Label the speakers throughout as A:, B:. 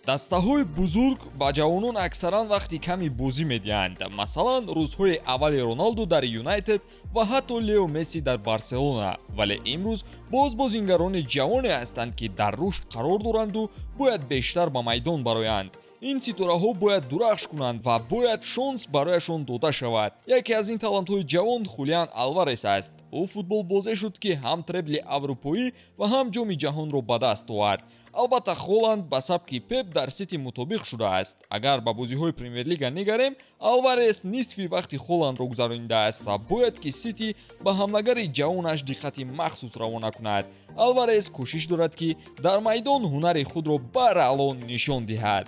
A: Дастаҳои бузург ба ҷавонон аксаран вақти ками бозӣ медиҳанд. Масалан, рӯзҳои аввали Роналду дар Юнайтед ва ҳатто Лео Месси дар Барселона. Вале имрӯз боз бозингарони ҷавоне ҳастанд, ки дар рушд қарор доранду бояд бештар ба майдон бароянд. Ин ситораҳо бояд дурахш кунанд ва бояд шонс барояшон дода шавад. Яке аз ин талантҳои ҷавон Хулиан Алварес аст. Ӯ футболбозе шуд, ки ҳам требли аврупоӣ ва ҳам Ҷоми ҷаҳонро ба даст овард. Албатта, Холанд ба сабки Пеп дар Сити мутобиқ шудааст. Агар ба бозиҳои Премер-лига нигарем, Алварес нисфи вақти Холандро гузаронидааст ва бояд ки Сити ба ҳамлагари ҷавонаш диққати махсус равона кунад. Алварес кӯшиш дорад, ки дар майдон ҳунари худро бараъло нишон диҳад.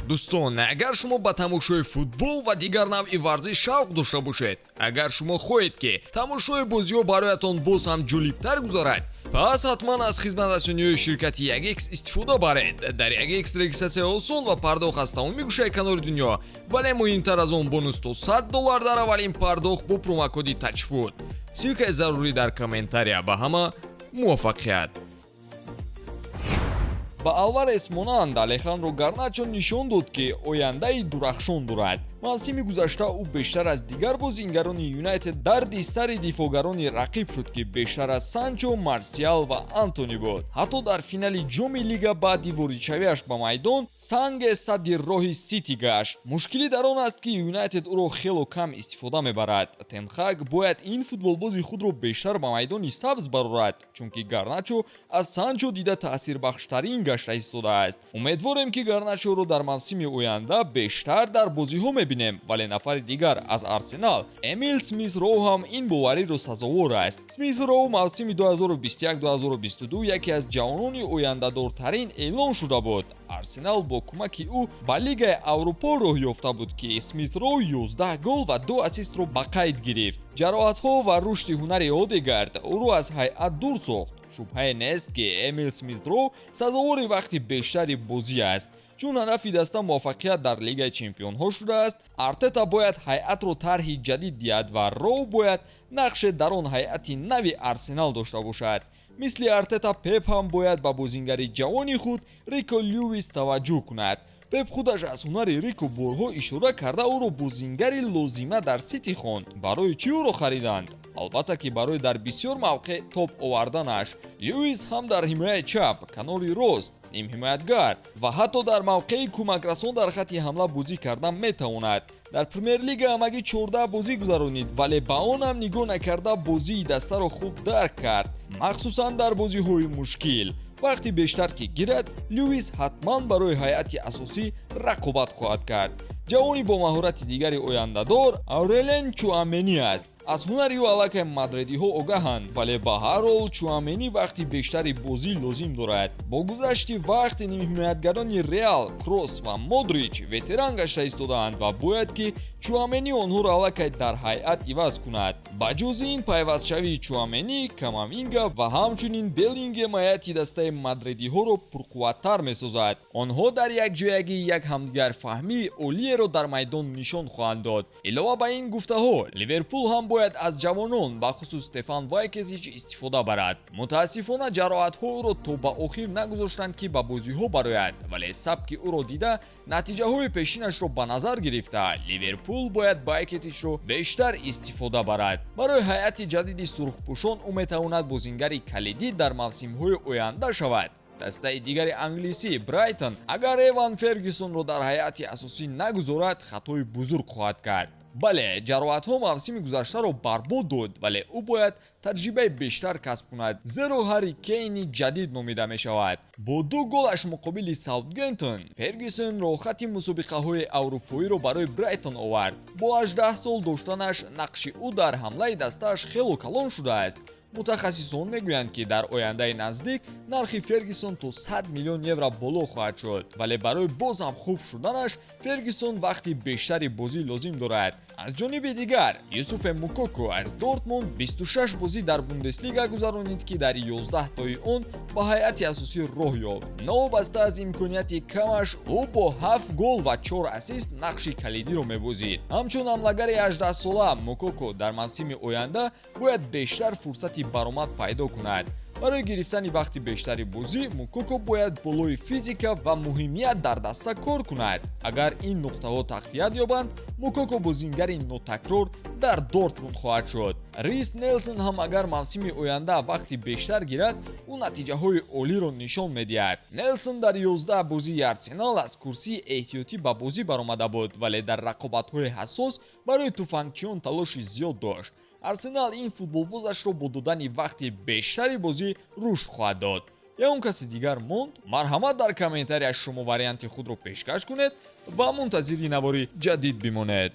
A: Дӯстон, агар шумо ба тамошои футбол ва дигар навъи варзиш шавқ дошта бошед, агар шумо хоҳед, ки тамошои бозиҳо бароятон боз ҳам ҷолибтар гузарад, пас ҳатман аз хизматрасониҳои ширкати 1X истифода баред. Дар 1X регистратсия осон ва пардохт аз тамоми гӯшаи канори дунё, вале муҳимтар аз он, бонус то 100 доллар дар аввалин пардохт бо промокоди TAJFOOT. Ссылкаи зарурӣ дар комментария. Ба ҳама муваффақият! Ба Алварес монанд, Алехандро Гарначо нишон дод, ки ояндаи дурахшон дорад. Мавсими гузашта ӯ бештар аз дигар бозингарони Юнайтед дарди сари дифоъгарони рақиб шуд, ки бештар аз Санчо, Марсиал ва Антони буд. Ҳатто дар финали Ҷоми Лига баъди воридшавиаш ба майдон санге садди роҳи Сити гашт. Мушкилӣ дар он аст, ки Юнайтед ӯро хело кам истифода мебарад. Тенхак бояд ин футболбози худро бештар ба майдони сабз барорад, чунки Гарначо аз Санчо дида таъсирбахштарин гашта истодааст. Умедворем, ки Гарначоро дар мавсими оянда бештар дар бозиҳо мебинем. Вале нафари дигар аз Арсенал, Эмил Смис Роу, ҳам ин бовариро сазовор аст. Смис Роу мавсими 2021-2022 яке аз ҷавонони ояндадортарин эълон шуда буд. Арсенал бо кӯмаки ӯ ба Лигаи Аврупо роҳ ёфта буд, ки Смис Роу 11 гол ва ду ассистро ба қайд гирифт. Ҷароҳатҳо ва рушди ҳунари Одегард ӯро аз ҳайат дур сохт. Шубҳае нест, ки Эмил Смис Роу сазовори вақти бештари бозӣ аст, чун ҳадафи даста муваффақият дар Лигаи чемпионҳо шудааст. Артета бояд ҳайатро тарҳи ҷадид диҳад ва Роу бояд нақше дар он ҳайати нави Арсенал дошта бошад. Мисли Артета, Пеп ҳам бояд ба бозингари ҷавони худ Рико Лювис таваҷҷӯҳ кунад. Пеп худаш аз ҳунари Рико борҳо ишора карда, ӯро бозингари лозима дар Сити хонд. Барои чӣ ӯро хариданд? Албатта, ки барои дар бисёр мавқеъ топ оварданаш. Люис ҳам дар ҳимояи чап, канори рост, нимҳимоятгар ва ҳатто дар мавқеи кӯмакрасон дар хатти ҳамла бозӣ кардан метавонад. Дар Премер-лига ҳамагӣ 14 бозӣ гузаронид, вале ба он ҳам нигоҳ накарда, бозии дастаро хуб дарк кард, махсусан дар бозиҳои мушкил. Вақти бештар ки гирад, Люис ҳатман барои ҳайати асосӣ рақобат хоҳад кард. Ҷавони бо маҳорати дигари ояндадор Аурелен Чуамени аст. Аз ҳунари ӯ аллакай мадридиҳо огаҳанд, вале ба ҳар ҳол Чуамени вақти бештари бозӣ лозим дорад. Бо гузашти вақт нимҳимоятгарони Реал, Кросс ва Модрич ветеран гашта истодаанд ва бояд ки Чуамени онҳоро аллакай дар ҳайат иваз кунад. Ба ҷуз ин, пайвастшавии Чуамени, Камавинга ва ҳамчунин Беллингем ҳайати дастаи мадридиҳоро пурқувваттар месозад. Онҳо дар якҷоягӣ як ҳамдигарфаҳмии олиеро дар майдон нишон хоҳанд дод. Илова ба ин гуфтаҳо, Ливерпул ҳам бояд аз ҷавонон, бахусус Стефан Байкетич, истифода барад. Мутаассифона, ҷароҳатҳо ӯро то ба охир нагузоштанд, ки ба бозиҳо барояд, вале сабки ӯро дида, натиҷаҳои пешинашро ба назар гирифта, Ливерпул бояд Байкетичро бештар истифода барад. Барои ҳайати ҷадиди сурхпӯшон ӯ метавонад бозингари калидӣ дар мавсимҳои оянда шавад. Дастаи дигари англисӣ, Брайтон, агар Эван Фергюсонро дар ҳайати асосӣ нагузорад, хатои бузург хоҳад кард. Бале, ҷароҳатҳо мавсими гузаштаро барбод дод, вале ӯ бояд таҷрибаи бештар касб кунад, зеро Ҳарри Кейни ҷадид номида мешавад. Бо ду голаш муқобили Саутгемптон Фергюсон роҳхати мусобиқаҳои аврупоиро барои Брайтон овард. Бо 18 сол доштанаш нақши ӯ дар ҳамлаи дастааш хело калон шудааст. Мутахассисон мегӯянд, ки дар ояндаи наздик нархи Фергюсон то 100 миллион евро боло хоҳад шуд, вале барои боз ҳам хуб шуданаш Фергюсон вақти бештари бозӣ лозим дорад. Аз ҷониби дигар, Юсуфе Мукоко аз Дортмунд 26 бозӣ дар Бундеслига гузаронид, ки дар 11 тои он ба ҳайати асосӣ роҳ ёфт. Новобаста аз имконияти камаш, ӯ бо 7 гол ва 4 ассист нақши калидиро мебозид. Ҳамчун ҳамлагари 18-сола, Мукоко дар мавсими оянда бояд бештар фурсати баромад пайдо кунад. Барои гирифтани вақти бештари бозӣ Мукоко бояд болои физика ва муҳимият дар даста кор кунад. Агар ин нуқтаҳо тақвият ёбанд, Мукоко бозингари нотакрор дар Дортмунд хоҳад шуд. Рис Нелсон ҳам агар мавсими оянда вақти бештар гирад, ӯ натиҷаҳои олиро нишон медиҳад. Нелсон дар 11 бозии Арсенал аз курсии эҳтиётӣ ба бозӣ баромада буд, вале дар рақобатҳои ҳассос барои туфангчиён талоши зиёд дошт. Арсенал ин футболбозашро бо додани вақти бештари бозӣ рушд хоҳад дод. Ягон каси дигар монд? Марҳамат, дар комментария шумо варианти худро пешкаш кунед ва мунтазири навори ҷадид бимонед.